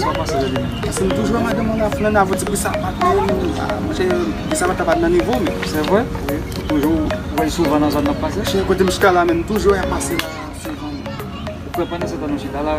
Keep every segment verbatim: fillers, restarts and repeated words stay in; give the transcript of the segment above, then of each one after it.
Sa w panse de li menm? Paske m toujou wè madanm mwen la flann avè ti bri sapat li, ah, monchè, bri sapat la pa t nan nivo, men. Se vre? Wi. Ou toujou wè l souvan nan zòn nan pase? Monchè, kote m chita la menm, m toujou wè l ap pase la souvan. Ou kwè pandan se tan nou chita la,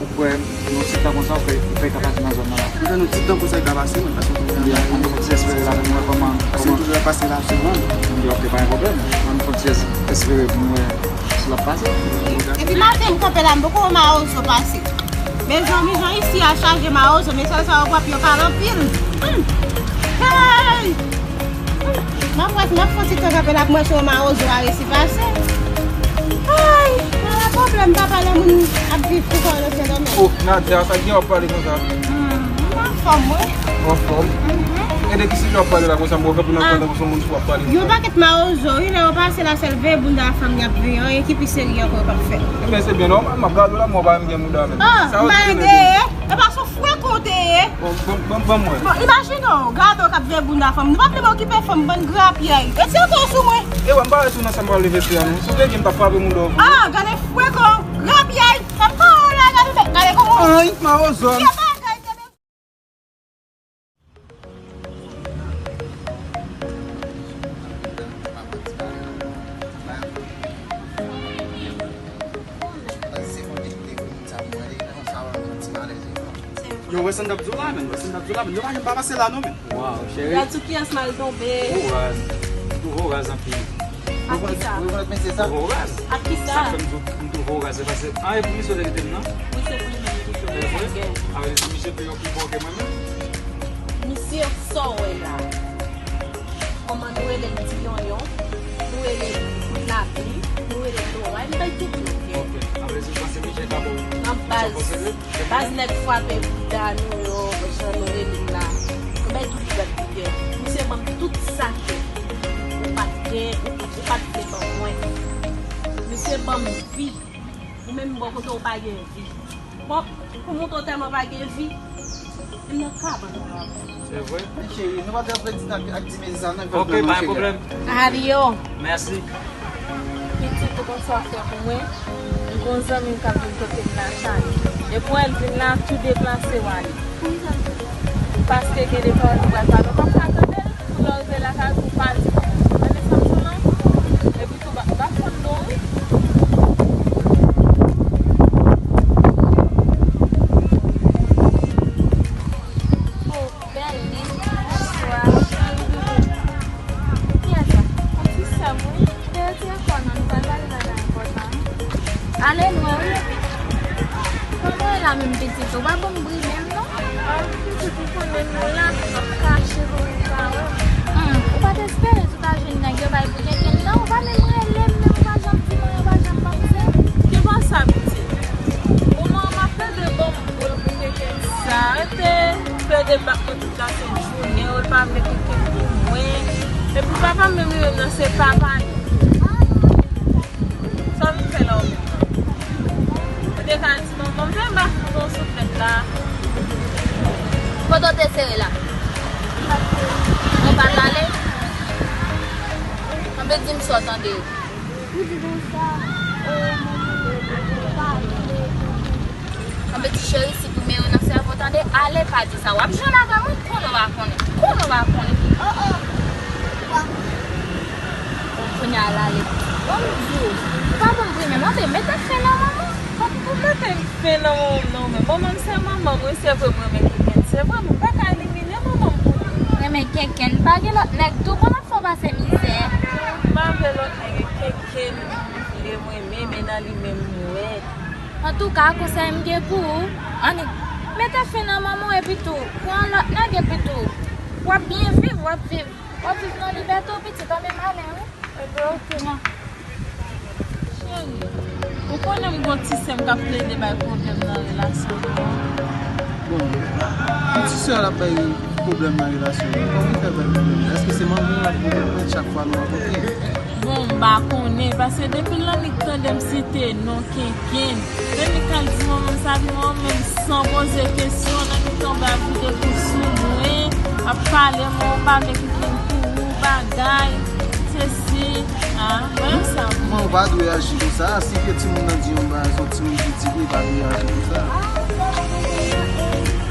ou kwè nan ti tan konsa, ou kwè, ou kwè l ka pase nan zòn nan la? Monchè, nan ti tan konsa, li ka pase, mwen, paske m... Ebyen, ann fè ti espere la, pou nou wè kòman, paske m toujou wè l ap pase la souvan. Ebyen, ok, pa gen pwoblèm. Ann fè ti es-, espere pou nou wè si l ap pase. Epi maten m kanpe la, m poko wè mawozo pase. Mezanmi, jan isi a chaje mawozo, mesye sa yo pwòp, yo pale anpil. Hmm. Hey! Hmm. M ap wè, m ap fè yon ti tan kanpe la pou m wè si yon mawozo a resi pase. Ay, pa gen pwoblèm, papa, lè moun ap viv pou kò yo nan Sendomeng. Oh, Nadia, sa ki w ap pale konsa? Hmm, m anfòm, wi. Anfòm? Mhm. E de ki sijè w ap pale la konsa, m wè w kanpe nan kò tankou se yon moun ki w ap pale konsa? Yon pakèt mawozo, wi, lè yo pase la, sèl veye bounda fanm y ap veye, anyen ki pi serye ankò yo p ap fè. Ebyen, se byen nòmal, m ap gade w la, men w pa menm gen bounda menm. Ah, sa yo di menm? E pa sou frekan w te ye. Bon, bon, bon, bon, mwen. Bon, imajine w, gade w k ap veye bounda fanm. Nou pa vle okipe fanm, bann grapyay. Retire kò w sou mwen. E wè, m pa wè si w nan sa m pral leve pye a, non. Si w te di m, m t ap frape moun dò w. Ah, gade frekan w, grapyay. Sa m pa wè w la, gade, gade kòman w... Ay, mawozo. Ki bagay, tebe? Yo, wè sa m t ap di w la, menn. Wè sa m t ap di w la, menn. Yo pa janm pa pase la, non, menn. Waw, cheri. Gad sou kiyès m al tonbe. Ou raz. M twouve w raz anpil. Ak kisa? Ou rekonèt mesye sa? Ou raz. Ak kisa? Sa k fè m di w m twouve w raz, se paske anyen pou misye te kite m nan. Wi, se pou li menm ki fè. Se vre? Avè di misye pi bon ke mwen menm. Misye, sa w wè la? Kòman nou rele l, ti yonyon? Nou rele l kout lapli? Nou rele l loray? M bay tout non, ok? Ok. Avè di w panse misye ka bon? Nan baz. Baz nèg frape bouda nou yo, jan nou rele l la. Nou bay tout li gad pike. Misye ban m tout sa ke ou pa t gen, ou, ou pa t vle ban mwen. Misye ban m vi. Ou menm bò kote w pa gen vi. Bon, pou montre w tèlman pa gen vi, m nan kabann mwen avè w. Se vre? Men cheri, nou pa t ap redi ak, ak ti mesye sa non, li pa... Ok, pa gen pwoblèm. Adio. Mèsi. Pitit, ou konn sa w fè pou mwen? M gon zanmi m k ap vin kote m la chak. Depi w wè l vin la, tou deplase w ale. Paske gen de pawòl nou pral pale, ou p ap ka tande l. Pou lè w rive lakay ou, pa di. Tande sa m di w lan? Epi tou, m ap, m ap fann non, wi. Oh, bèl li. Bonswa. Kiyès sa? Yon ti sè m, wi. Te retire kò w non, nou pral pale bagay enpòtan, wi. Ale lwen, wi. Kòman w ye la menm, pitit? Ou pa ban m bri menm, non? Ah, pitit, ou konnen nou la, n ap kache pou moun pa wè. Hmm, ou pa t espere si w ta jwenn nèg yo bay pou kenken, non? Ou pa menm rele m, menm ou pa janm di mwen, ou pa janm panse. Ki bò sa, pitit? Moman an m ap plede ban m bri pou kenken sa. Rete plede bat mwen tout lasent jounen, ou pa vle kenken pou mwen. Epi papa m menm li menm nan se papa li. Sa w vin fè la ou menm? Ou te ka di manman m, fè m ba fout yon souflèt la. Kote w te sere la? Ou pa t ale? Anben di m sa w tande. Ou di konsa, e, manman, ou pa vle. Anben ti cheri, siprimen yo nan sèvo, tande, ale pa di sa. W ap jwenn avè mwen, konnen w pa konnen. Konnen w pa konnen. Oh, oh. Bon, kounye a l ale. Bon, m di w, ou pa ban m bri menm, anben mete fen nan manman. Fòk pou mete fen nan manman m non, men manman m se manman m, wi, se vre m renmen kenken. Se vre, m pa ka elimine manman m pou li. Renmen kenken, pa gen lòt nèg tou, bon, l ap fè w pase mizè. M pa vle lòt nèg, e kenken m vle, mwen renmen, men nan li menm m wè. Antouka, konsèy m gen pou ou, annik mete fen nan manman w epi tou, pran lòt nèg epi tou, w ap byen viv, w ap viv, w ap viv nan libète w pitit, anben m ale wi. Ebyen, ok. Cheri, ou konnen m gon ti sè m k ap plede bay pwoblèm nan relasyon nou an. Bon, yon ti sè l ap bay pwoblèm nan relasyon nou an. Kòman l fè bay pwoblèm nan? Èske se manmi w l ap pwoblèm nan chak fwa nou rankontre? Bon, m pa konnen, paske depi l annik tande m site non kenken, depi l al di manman m sa, epi manman m menm san poze kesyon, l annik tonbe ap vide kou sou mwen, ap pale mwen, ou pa vle kenken pou ou, bagay, sesi, a, menm sa. Manman w pa dwe aji konsa, si ke timoun nan di yon bagay, se yon timoun ki di, li pa dwe aji konsa. A, sa pa konprann nan, e,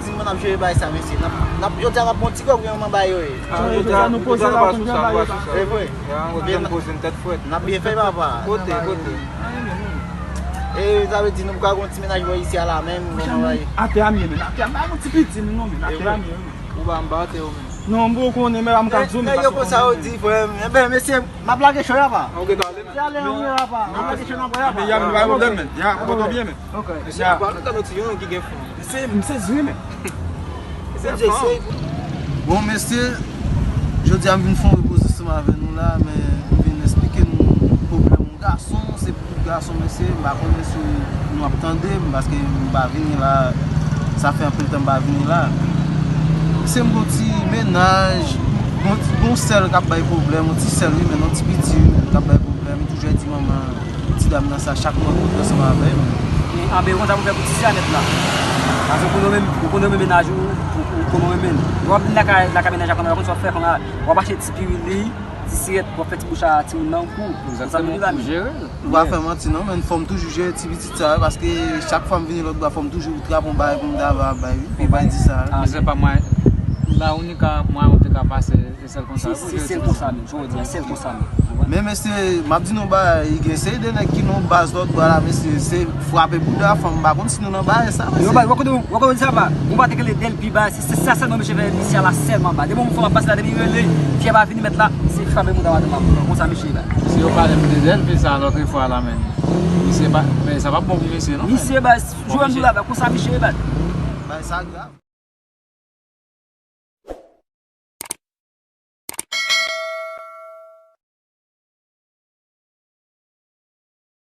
di m pou n ap jere bagay sa, mesye. N ap, n ap, jodi a n ap bon ti kòb, gen yon bagay yo ye. Ah, jodi a nou poze la, nou pa sou sa, nou pa sou sa. Se vre. Ya, jodi a nou poze n tèt frèt. N ap byen fè, papa. Kote, kote. E sa vle di nou pral gen yon ti mennaj bò isi a la menm, kòman bagay? Atè a m ye, men. Atè a m, ba yon ti piti, non, men. Atè a m ye, men. Ou ba m ba atè yo, men. Non, m poko konnen, men m ka di w, men. Nèg yo konsa yo di, frè m. Enben, mesye, m ap lage cho, papa. Ok, talè. Se ale, wi, papa. M ap lage cho, n ap wè, papa. Ya, men pa pwoblèm, men. Ya, kontan byen, men. Ok. Mesye, pa nan tan nou ti yon ki gen fon. Se, m sezi, men. Se Jesse. Bon, mesye, jodi a m vin fè yon repoze ansanm avè nou la, men m vin eksplike nou pwoblèm yon gason, se pou tout gason, mesye, m pa konnen si nou ap tande m, paske m pa vini la, sa fè anpil tan m pa vini la. Mesye, m gon ti mennaj, gon ti, gon sè l k ap bay pwoblèm, yon ti sè l wi, men yon ti piti wi, men k ap bay pwoblèm, li toujou ap di manman ti dam nan sa chak mwa pou l ansanm avè m. E, anben, konsa pou fè pou ti sè a nèt la. Paske ou konnen menm, ou konnen menm mennaj ou, ou, ou konnen menm. W ap vin lakay, lakay mennaj la kòmè, w ap konn sa w ap fè kòmè, w ap achte ti piwili, ti sirèt, w ap fè ti bouch a timoun nan pou. Egzakteman, pou jere l. Ou pa fè manti non, men fò m toujou jere ti pitit sa yo, paske chak fwa m vini lòt bò, fò m toujou trape yon bagay pou m ta va bay, wi, pou bay di sa. Ah, se pa mwen, la ou ni ka, mwen ou te ka pase. Se sèl konsa. Se sèl konsa menm, jodi a, sèl konsa menm. Men mesye, m ap di nou bagay, gen seri de nèg ki nan baz lòt bò la, mesye, se frape bouda fanm, m pa konn si nou nan bagay sa, mesye. Yo, ba, w konn, w konn sa, pa. Ou pa te kele Delpi ba, se, se sa sèlman misye fè, misye a la sèlman ba. Depi yon fanm ap pase la, depi rele, fyè pa vini mèt la, se frape bouda madanm ap konsa misye ba. Si yo pale m de Delpi sa lòt fwa la, men. Misye pa, men sa pa bon pou misye, non, men. Misye ba, jwenn nou la, ba, konsa misye ba. Bagay sa grav.